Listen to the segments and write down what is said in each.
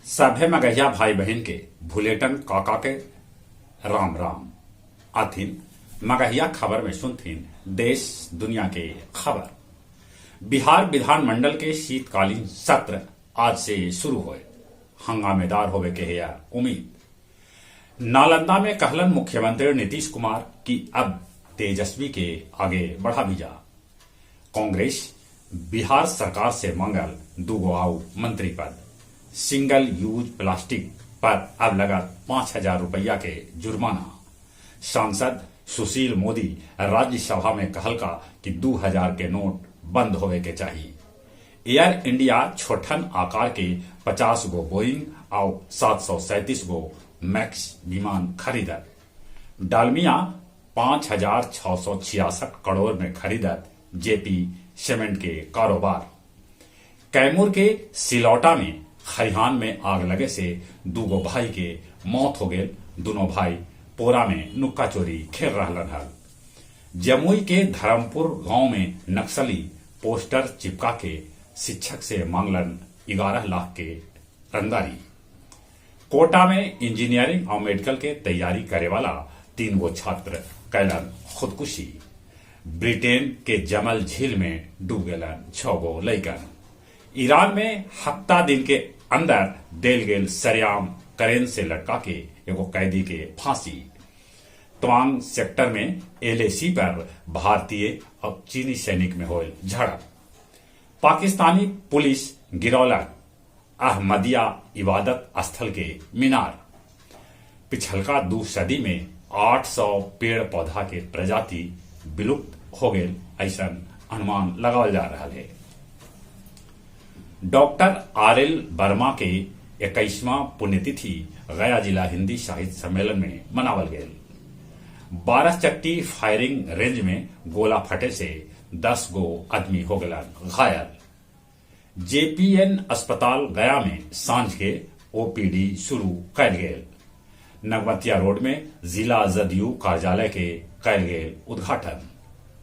सभे मगहिया भाई बहिन के भुलेटन काका के राम राम। आथिन मगहिया खबर में सुनथिन देश दुनिया के खबर। बिहार विधानमंडल के शीतकालीन सत्र आज से शुरू होए, हंगामेदार होवे के है उम्मीद। नालंदा में कहलन मुख्यमंत्री नीतीश कुमार कि अब तेजस्वी के आगे बढ़ावी जा। कांग्रेस बिहार सरकार से मांगल दूगो आउ मंत्री पद। सिंगल यूज प्लास्टिक पर अब लगत 5,000 रुपया के जुर्माना। सांसद सुशील मोदी राज्यसभा में कहलका कि 2000 के नोट बंद होवे के चाही। एयर इंडिया छोटहन आकार के 50 गो बोइंग आउ 737 गो मैक्स विमान खरीदत। डालमिया 5,666 करोड़ में खरीदत जेपी सीमेंट के कारोबार। कैमूर के सिलौटा में खरिहान में आग लगे से दूगो भाई के मौत हो गेल। दुनो भाई पोरा में नुक्का चोरी खेल रहलन हल। जमुई के धर्मपुर गांव में नक्सली पोस्टर चिपका के शिक्षक से मांगलन 11 लाख के रंगदारी। कोटा में इंजीनियरिंग और मेडिकल के तैयारी करे वाला 3 गो छात्र कैलन खुदकुशी। ब्रिटेन के जमल झील में डूब गेलन 6 गो लइकन। ईरान में हफ्ता दिन के अंदर देल गेल सरेआम करेन से लटका के एगो कैदी के फांसी। तवांग सेक्टर में एलएसी पर भारतीय और चीनी सैनिक में होल झड़प। पाकिस्तानी पुलिस गिरौलक अहमदिया इबादत स्थल के मीनार। पिछलका 2 सदी में 800 पेड़ पौधा के प्रजाति विलुप्त हो गए, ऐसा अनुमान लगावल जा रहा है। डॉक्टर आर एल वर्मा के 21वां पुण्यतिथि गया जिला हिंदी साहित्य सम्मेलन में मनावल गयल। 12 चट्टी फायरिंग रेंज में गोला फटे से 10 गो आदमी हो गलन घायल। जेपीएन अस्पताल गया में सांझ के ओपीडी शुरू कैल गेल। नगमतिया रोड में जिला जदयू कार्यालय के कैल गेल उद्घाटन।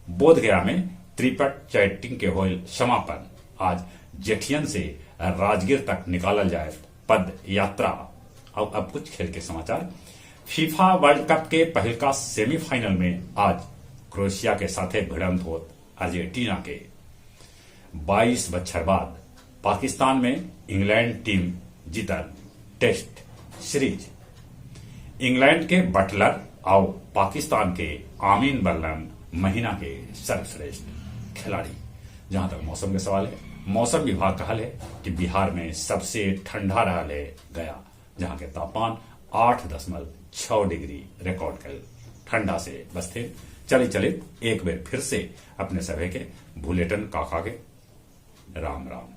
बोधगया में त्रिपट चैटिंग के होल समापन। आज जेठियन से राजगीर तक निकालल जाए पद यात्रा। और अब कुछ खेल के समाचार। फीफा वर्ल्ड कप के पहिलका सेमीफाइनल में आज क्रोएशिया के साथे भिड़ंत होत अर्जेंटीना के। 22 बच्छर बाद पाकिस्तान में इंग्लैंड टीम जीतल टेस्ट सीरीज। इंग्लैंड के बटलर और पाकिस्तान के आमीन बनलन महीना के सर्वश्रेष्ठ खिलाड़ी। जहां तक मौसम के सवाल है, मौसम विभाग कहल है कि बिहार में सबसे ठंडा रहा है गया, जहां के तापमान 8.6 डिग्री रिकॉर्ड कर। ठंडा से बचते। चले चले एक बार फिर से अपने सभे के भूलेटन काका के राम राम।